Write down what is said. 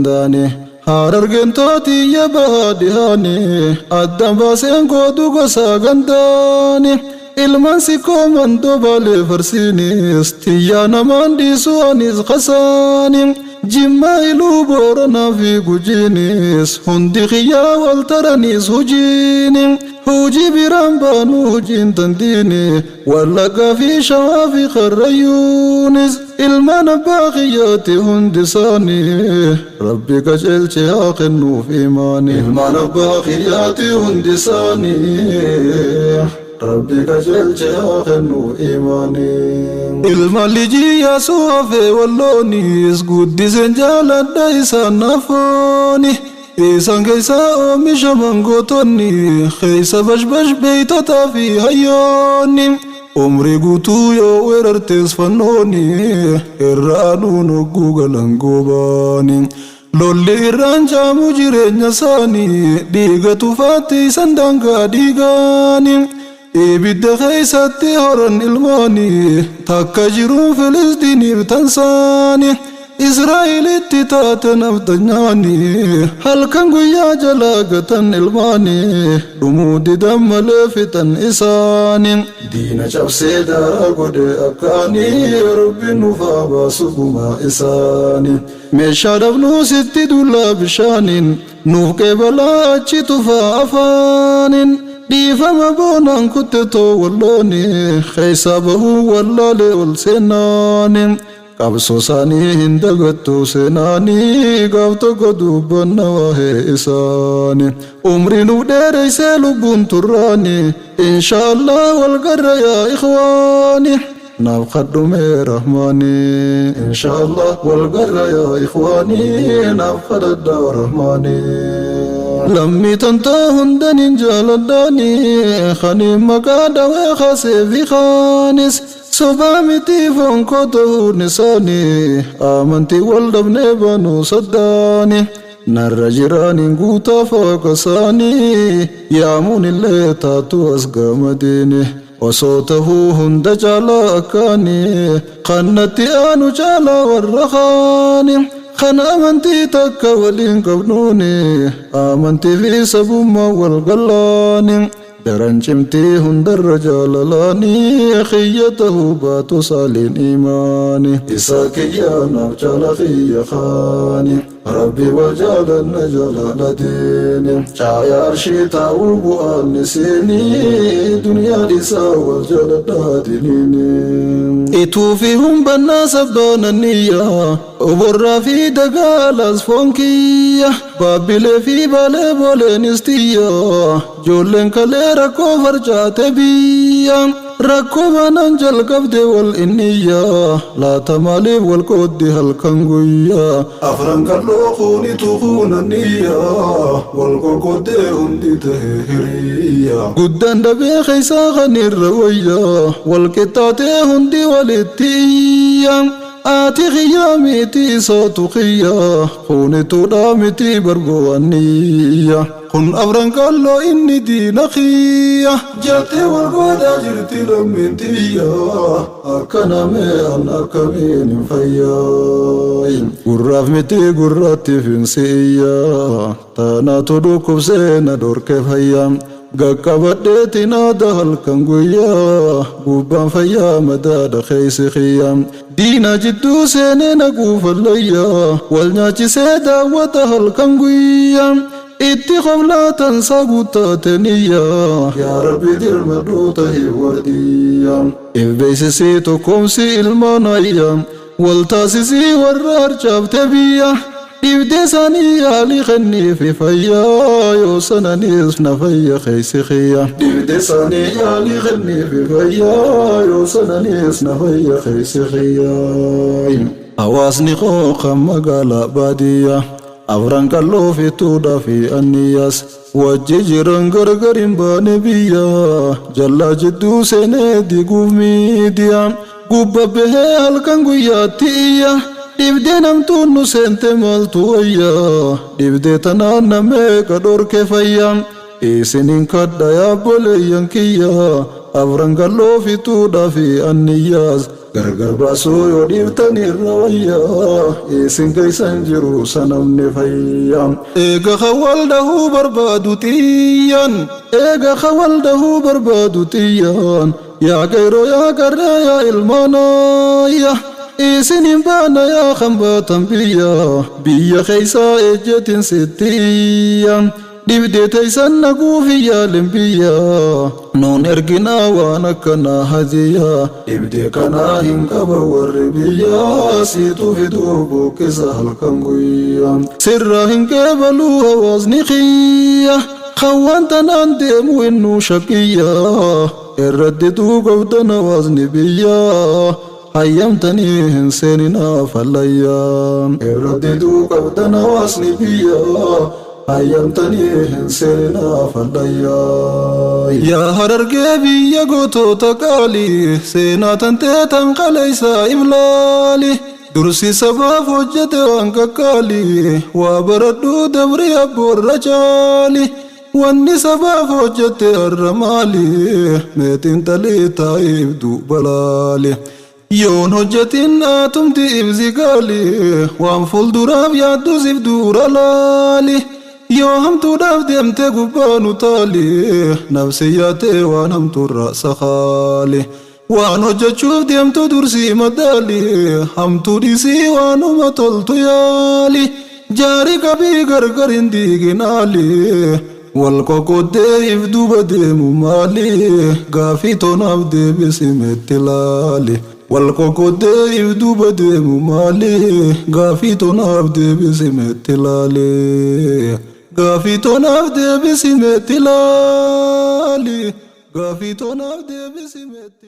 Daani Harargeen tootiyya bahaa dhihaani addan baaseen goodu gosa gandaani ilmaan sikkoo mandoo baalee farsiinis tiyyaa namaan dhiisu anis qasaani Jimmaa Iluu Booranaa fi Gujiinis hundi kiyyaa wal taraniis hujiini hujii biraan baanu hujiin tandiini Wallaggaa fi Shawaa fi Karrayyuunis ilmaan abbaa kiyyaati hundi isaanii Rabbi qajeelche haa kennuuf imaani. Ilmaan abbaa kiyyaati hundi isaanii Rabbi qajeelche haa kennuuf imaani. Ilmaan lijii Yaasuu hafee Walloonis guddiseen jaaladha isaan naaf fooni. Isaan keessa oomishaman gootonni, keessa bashbash beeytotaa fi hayyoonni. Umrii guutuu yoo weerartes fannooni, irra aanuun hogguu galan goobaani. Lolli irraan caamu jireenya isaani, dhiiga tufaatti isan daangaa dhiigaani. Ibidda keessatti horan ilmaani, takka jiruun Filisxiiniif tansaani. Israa'elitti taate nafxanyaani, halkan guyyaa jalaa gatan ilmaani, dhumuu didan malee fixan isaani. Diina cabsee daaraa godhe akkaani, Rabbi nuuf haa baasu gumaa isaani. Meeshaa dhabnuu sitti dullaa bishaaniin, Nuuf qeebalaa achi tufaa afaanin Dhiifama boonaan kutte too wallooni Keessaa bahuu wallaalee ol seennaani Qabsoo saanii hin dagattu seenaani Gaaf tokko dubbanna waa'ee isaani Umrii nuuf dheereysee lubbuun turraani Inshaallah wal garra yaa ikhwaani Naaf kadhu mee rahmaani Inshaallah wal garra yaa ikhwaani Naaf kadhadha rahmaani Lammii tantoo hundanin jaaladhaani Kaniin maqaa dhawee kaasee fi kaanis Sobaa mitii foon koo ta'uun isaani Amantii wal dhabnee baanuu saddaani Narra jiraaniin guutaa faaqa isaanii Yaamuun illee taatu as gama diini Osoo tahuu hunda caalaa akkaani Kan natti aanu caalaa warra kaani Kan amantii takka waliin qabnuuni Amantii fi sabummaan wal gallaani Daran cimtii hundarra jaalalaani Kiyya tahuu baatu saaliin iimaani Isaa kiyya naaf caala kiyya kaani Rabbi wal jaalanna jaalala diini Caaya arshii taa'uu bu'aan isiini Duniyaa dhiisaa wal jaaladhaa diniini Ituu fi humbannaa sabbaana niyya Oborraa fi dagaalaas foon kiyya Baabbilee fi baalee booleenis tiyya Joolleen kalee rakkoo farcaate biyya Rakkoo baanaan jalqabde wal inniyya Laata maaliif wal qooddi halkan guyya Afran qalloo kuunitu kuunanniyya Wal qoqqoddee hundi tahe hiriyya Guddaan dhabee keessaa kan irra wayya Wal qixxaatee hundi walitti iyya Ati kiyya miti isaatu kiyya Kuunituudha miti bargo'anniyya Kun afran qalloo inni diina kiyya. Jettee wal goodaa jirti lammiin tiyya Akkana mee an akkamiin hin fayya Gurraaf miti gurraattiif hin si iyya Taanaatu dhukkubsee na dhorke fayya Gaqqabadheetiin aada halkan guyyaa Gubbaan fayyaa madaadha keessi kiyya Diina jidduu seenee na guufallayya Wal nyaachisee daawwata halkan guyya Itti koflaa tansaa guuttate niyya Yaa Rabbi dirmadhuu tahi wardiyya If beeksisii tokkoomsi ilmaan ayya Wal taasisii warra harcaafte biyya Dhibdee isaanii yaalii kenniifi fayyaa Yoo sananiis na fayya keessi kiyya Dhibdee isaanii yaalii kenniifi fayyaa Yoo sananiis na fayya keessi kiyya Hawaasni koo kan magaalaa baadiyyaa Afran Qalloo fi Tuudhaa fi Anniyyaas Wajji jiran gargar hin baane biyya Jallaa jidduu seenee diiguuf miidiyaa Gubba bahee halkan guyyaatti iyya Dhibdee namtuun nu seente maaltu wayya Dhibdee tanaan na meeqa dhorke fayya Isinin kadha yaa obboleeyyan kiyya Afran Qalloo fi Tuudhaa fi Anniyyaas. Gargar baasuu yoo dhiiftan irra wayyaa, isin keeysan jiru sanamni fayyaa. Eega khawal dhahuu barbaadu xiyyaan, eega khawal dhahuu barbaadu xiyyaan, yaa qeyroo yaa qarree yaa ilmaanayya. Isin hin baana yaa kan baatan biyya, biyya keeysaa ejjetin sittiyya. Dhibdee teeysan naguufi yaalin biyya, nuun erginaa waan akkanaa hadiyya. Dhibdee kanaa hin qaban warri biyya, siitu fiduu buqqisa halkan guyya. Sirraa hin qeebaluu hawaasni kiyya, kan waan tanaan deemu innuu shaqiyya. Irratti duugabdan hawaasni biyya, hayyamtanii hin seeninaa fallayyaa. Irratti duugabdan hawaasni biyya, hayyamtanii hin seeninaa fallayyaa. Yaa Harargee biyya gootota qaalii, seenaa tantee tan qaleeysaa iblaali. Dursi sabaaf hojjete waan qaqqaalii, waa baradhuu dabri abboorra caali. Wanni sabaaf hojjete har'a maali? Meetiin xalii taa'iif duuba laali. Yoon hojjetin atumti ibsi gaali, waan fuulduraaf yaaddu siif dura laali. Yoo hamtuudhaaf deemte gubbaa nu taali, nafsi yaatee waan hamtuurra sakaali. Waan hojjechuuf deemtu dursii madaali, hamtuu dhiisii waanuma toltu yaali. Jaari qabii gargar hin diiginaali, wal qoqqoddee if duuba deemu maali? Gaafii tonaaf deebisi meetti laali. Wal qoqqoddee if duuba deemu maali? Gaafii tonaaf deebisi meetti laali. Gaafii tonaaf deebisi meetti laali. Gaafii tonaaf deebisi meetti.